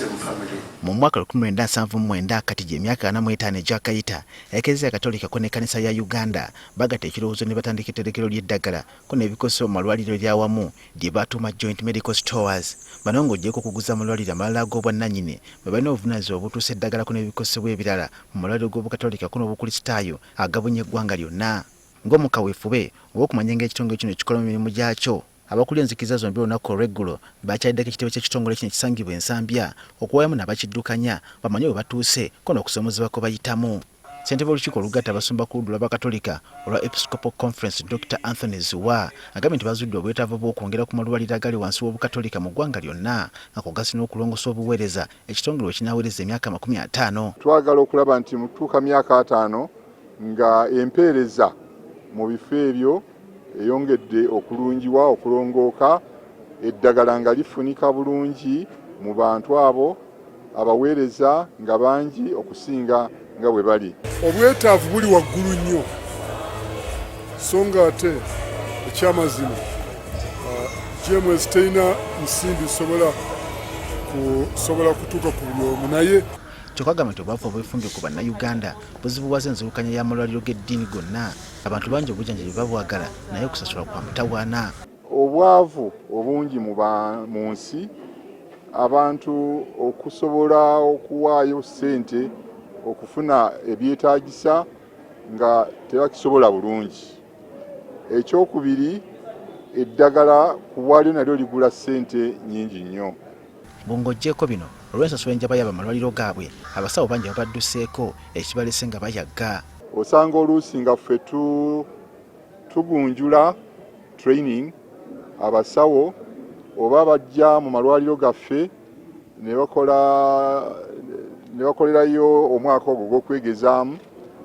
Same family. Mu mwaka 1979, kati gy'emyaka 45 egyakayita, Ekereziya Katolika ko n'ekkanisa ya Uganda bagatta ekirowoozo ne batandika etterekero ly'eddagala ko n'ebikozesebwa mu malwaliro eryawamu lye baatuuma Joint Medical Stores. Bano ng'oggyeeko okuguza amalwaliro amalala ag'obwannannyini, bwe balina obuvunaanyizibwa obutuusa eddagala ko n'ebikozesebwa ebirala mu malwaliro g'Obukatolika ko n'Obukulisitaayo agabunye eggwanga lyonna. Ng'omu kaweefube ow'okumanya engeri ekitongole kino ekikolamu emirimu gyakyo, abakulira enzikiriza zombi olunaku olw'eggulo bakyaliddeko ekitebe ky'ekitongole kino ekisangibwa e Nsambya okuwayamu n'abakiddukanya bamanye we batuuse ko n'okusoomozebwa kwe bayitamu. Ssentebe w'olukiiko olugatta abasumba ku ludda lw'Abakatolika olwa Episcopal Conference, Dokita Anthony Zziwa agambye nti bazudde obwetaavu bw'okwongera ku malwaliro agali wansi w'Obukatolika mu ggwanga lyonna nga kw'ogasse n'okulongoosa obuweereza ekitongole we kinaawereza emyaka 50. Twagala okulaba nti mu kutuuka myaka 50 nga empeereza mu bifo ebyo eyongedde okulungiwa, okulongooka, eddagala nga lifunika bulungi mu bantu abo, abaweereza nga bangi okusinga nga bwe bali. Obwetaavu buli waggulu nnyo, so nga ate ekyamazima JMS terina nsimbi zisobola kusobola kutuuka ku buli omu, naye Kyokka agamba nti obwavu obwefumbye ku Bannayuganda buzibuwaza enzirukanya y'amalwaliro g'eddiini gonna. Abantu bangi obujjanjabi babwagala naye okusasula kwa mutawaana. Obwavu obungi mu nsi, abantu okusobola okuwaayo ssente okufuna ebyetaagisa nga tebakisobola bulungi. Ekyokubiri, eddagala ku bwalyo nalyo ligula ssente nnyingi nnyo. Ng'oggyeeko bino, olw'ensasula enjaba yaabwe amalwaliro gaabwe, abasawo bangi babadduseeko ekibalese nga bayagga. Osanga oluusi nga ffe tugunjula training abasawo oba bajja mu malwaliro gaffe ne bakola ne bakolerayo omwaka ogwo gw'okwegezaamu,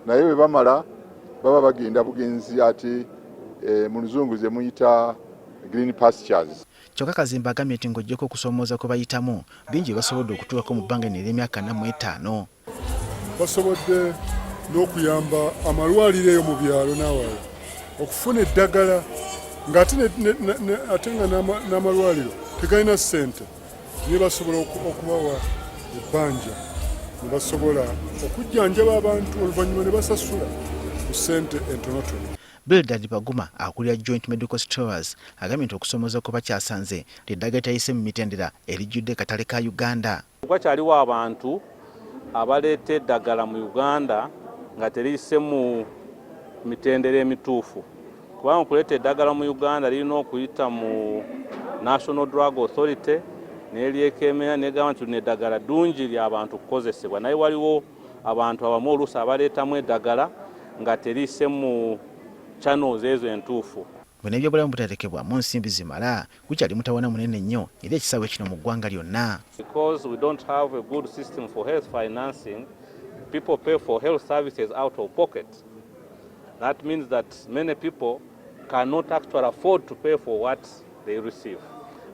naye bwe bamala baba bagenda bugenzi ate mu Luzungu ze muyita green pastures. Kyokka Kazimba agambye nti ng'oggyeko okusoomooza kwe bayitamu, bingi bye basobodde okutuukako mu bbanga lino ery'emyaka 45. Basobodde n'okuyamba amalwaliro eyo mu byalo n'awalala okufuna eddagala, ng'ate ate nga n'amalwaliro tegalina ssente, naye basobola okubawa ebbanja ne basobola okujjanjaba abantu, oluvannyuma ne basasula ku ssente entonotono. Bildad Baguma akulira Joint Medical Stores agambye nti okusoomooza kwe bakyasanze ly'eddagala eritayise mu mitendera erijjudde katale ka Uganda. Wakyaliwo abantu abaleeta eddagala mu Uganda nga teriyise mu mitendera emituufu, kubanga okuleeta eddagala mu Uganda lirina okuyita mu National Drug Authority neryekemera negamba nti lino eddagala ddungi lyabantu kukozesebwa, naye waliwo abantu abamu oluusi abaleetamu eddagala nga teriyise mu channels ezo entuufu. Bwe n'ebyobulamu butateekebwamu nsimbi zimala, gukyali mutawaana munene nnyo eri ekisaawe kino mu ggwanga lyonna. Because we don't have a good system for health financing, people pay for health services out of pocket. That means that many people cannot actually afford to pay for what they receive.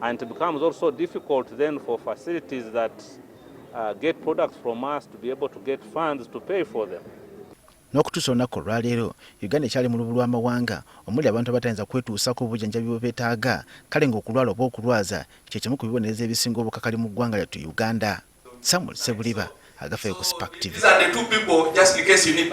And it becomes also difficult then for facilities that get products from us to be able to get funds to pay for them. N'okutuusa olunaku olwaleero, Uganda ekyali mu lubu lw'amawanga omuli abantu abatayinza kwetuusako obujjanjabi bwe beetaaga, kale ng'okulwala oba okulwaza kye kimu ku bibonerezo ebisinga obukakali mu ggwanga lyattu Uganda. Samuel Sebuliba, agafeeyo ku Spark TV. These are the two people, just in case you need.